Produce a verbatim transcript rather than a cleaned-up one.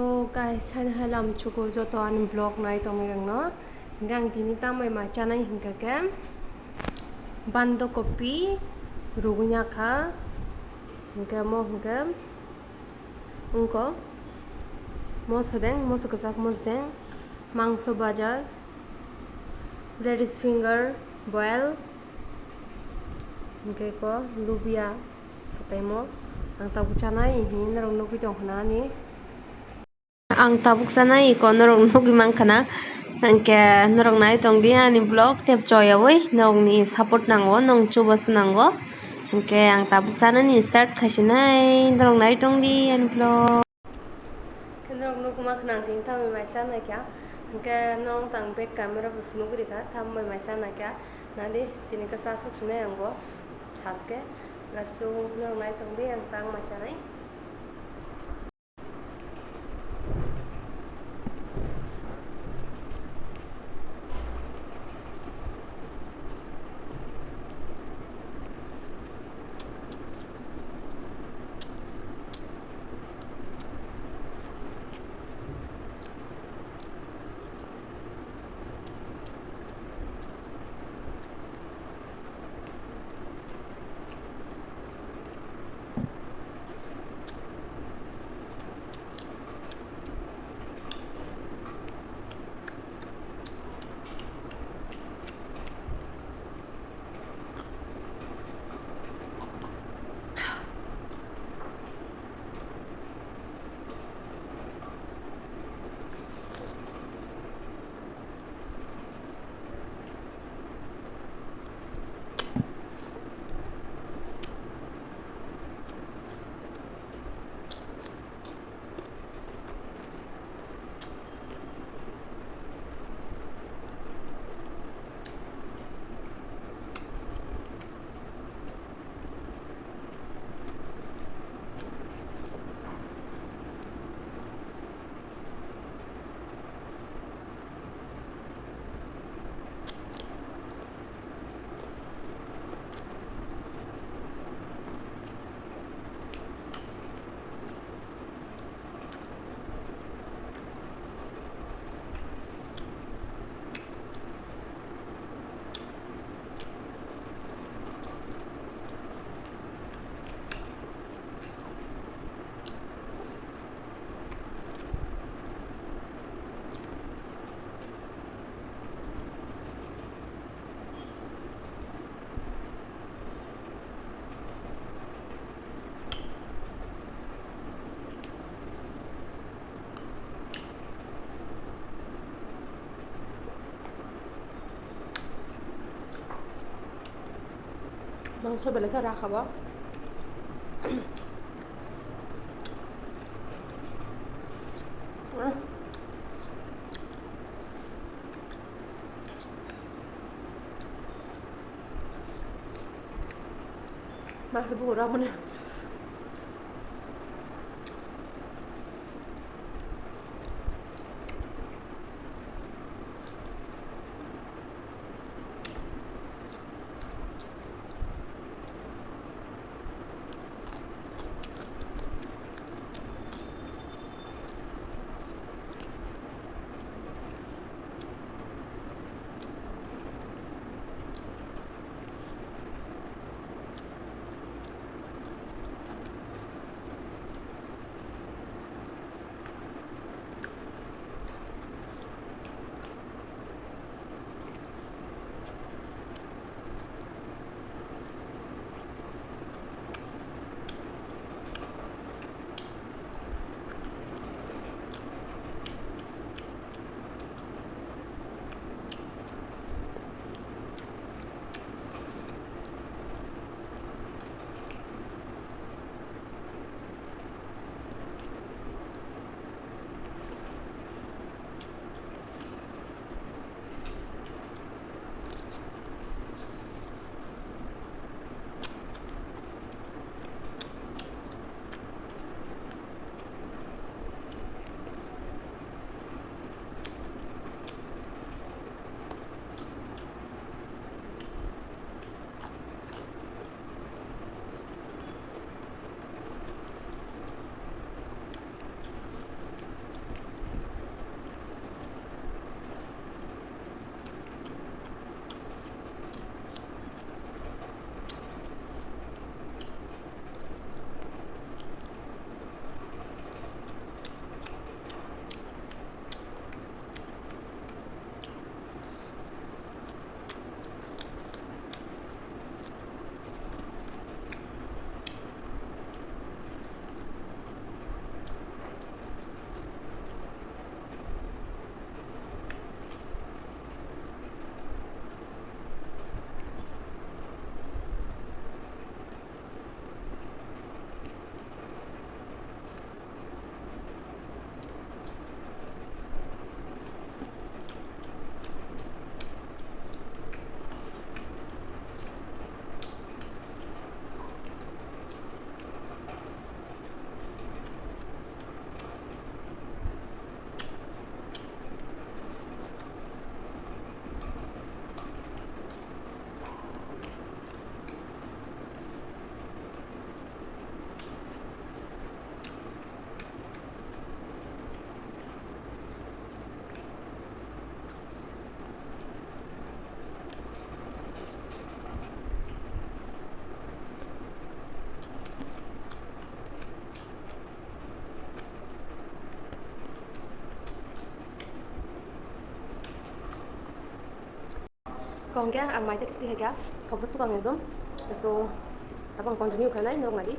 So guys, haino hai lam chukur joto ani vlog nai tongwi rokno. Hingke ang tini tambai ma chanai hingka ke bando kopi rugwi nakha. Hingke mo hingke wngko moso deng, moso kwchak moso deng, mangso bajar, ladies finger, boil, hingke ko lubia kwtaimo ang tabuk chanai hini norok nugwi tong khna ani. Ang tabuk sanai iko norok nugwi mankha na. Hingke norok nai tongdi ani vlog tep choyawi norokni support nango, nong chubasu nango. Hingke ang tabuk sanani start khaisinai norok nai tongdi ani vlog. Norok nugwi mankha nang tini tamwi mai sanai kha. Hingke norok tang back camera bo nugwi rikha tamwi mai sanai kha. Nadi tini kasa asuk sinai ang bo thaske. Lasu norok nai tongdi ang tang ma chanai. Mangso belai khe rakha bo. Mangso bugo rw mani. Kong khe ang mai tak sidi hai kha, thokjak thok ang ekdom. So, tabang continue khainai norok nadi.